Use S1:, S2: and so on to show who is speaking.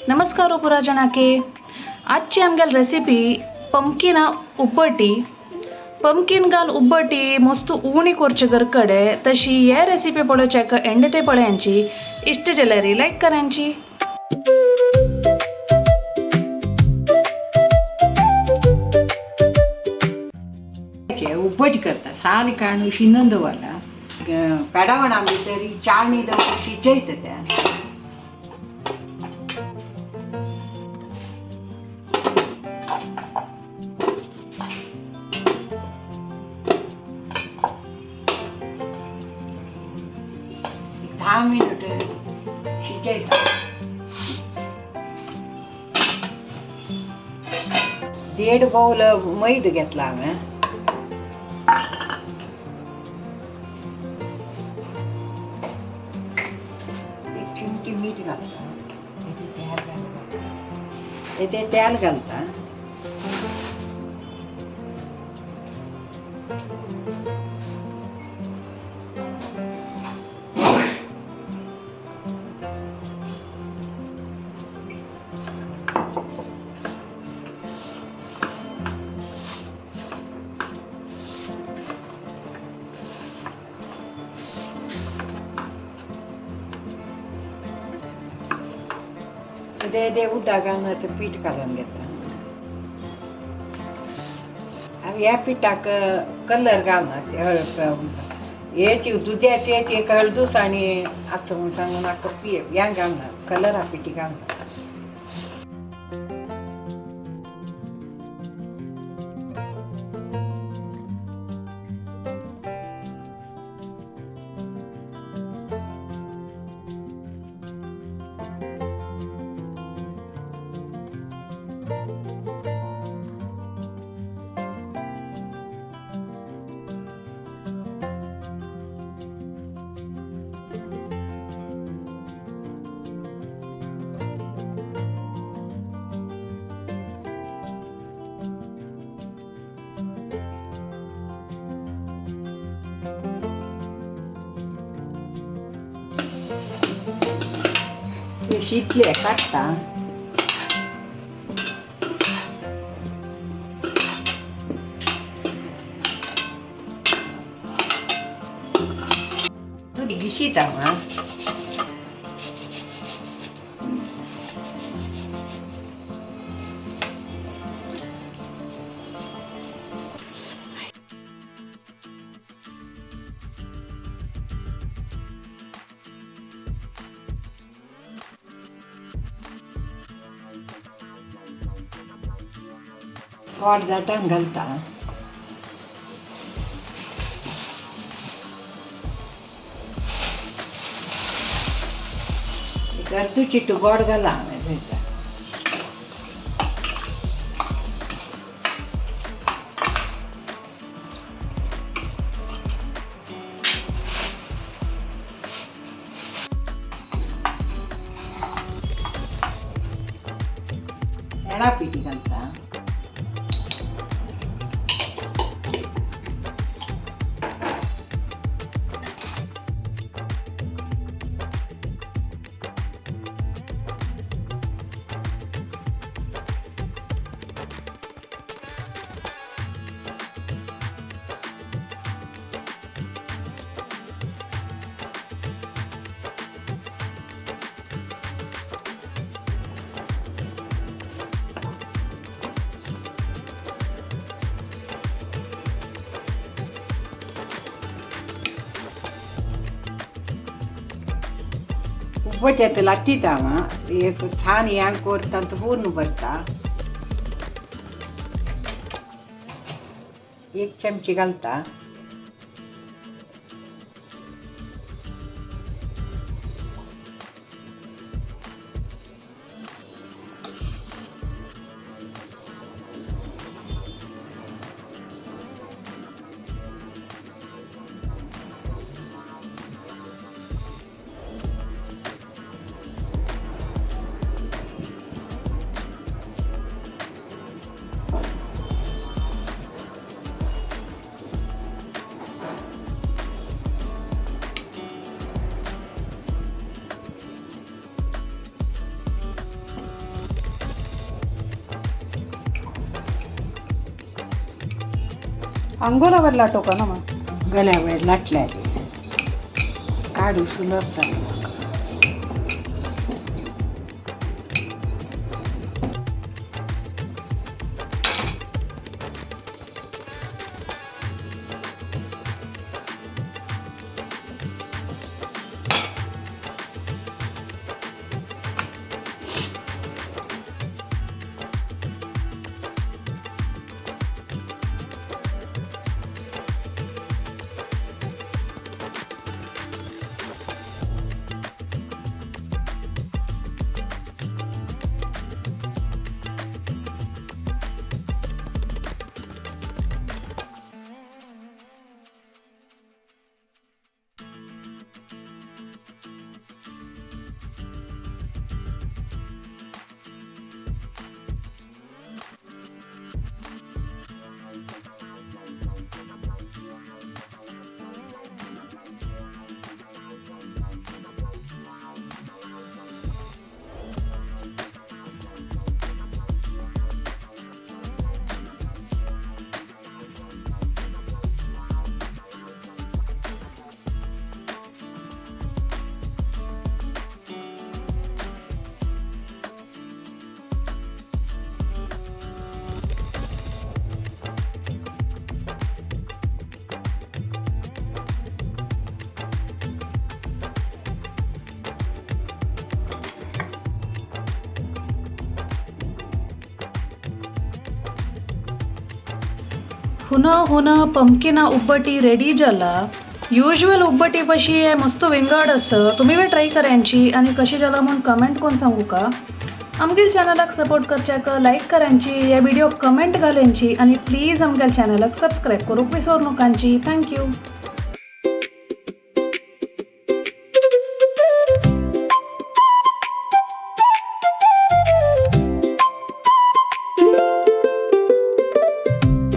S1: नमस्कार पुरा जणाके. आजची आमगेली रेसिपी पंपकिना उब्बटी. पंपकीन घाल उब्बटी मस्त उणी करचे घरकडे. तशी हे रेसिपी पळोवच्याक एंड ते पळयांची इष्ट जाल्यार लायक करांची.
S2: उब्बट करता साल काडून शिनून दवरला पेडावणा भितर चाळणी दवर शिजयता त्या. 10 मिनट शिजयता. 1.5 बाउल मैद घेतला हांवें. एक चिमटी मीठ घालता, तेल घालता, ते तेल घालता. ते ते उदक घालून ते पीठ घालून घेता. आनी ह्या पिठाक कलर घालना, हेची दुद्याची हेची एक हळदूस आनी आसा म्हूण सांगून नाका हें घालना, कलरा पिठी घालना. ते शितले काडटा. दुदी गिशीता हांव. गोड दाटान घालता. एक अर्द चिटू गोड घाला हांवें. एळा पिठी घालता. उब्बट्यात लाट्टिता हांव. एक छान हें करता पूर्ण भरता. एक चमची घालता.
S1: अंगोलावर लाटो का ना मग?
S2: गल्यावर लाटल्या काढू सुलभ झालं.
S1: हुन हुन पंपकिना उब्बटी रेडी जाला. युज्युअल उब्बटी पशी हे मस्त विंगड असं. तुम्ही बी ट्राय करायची आणि कशी जाला म्हणून कमेंट कोण सांगू का. आमगेल चॅनलाक सपोर्ट करच्याक लाईक करायची, या व्हिडिओ कमेंट घालायची आणि प्लीज आमगेल चॅनलाक सबस्क्राईब करूक विसरू नकांची. Thank you.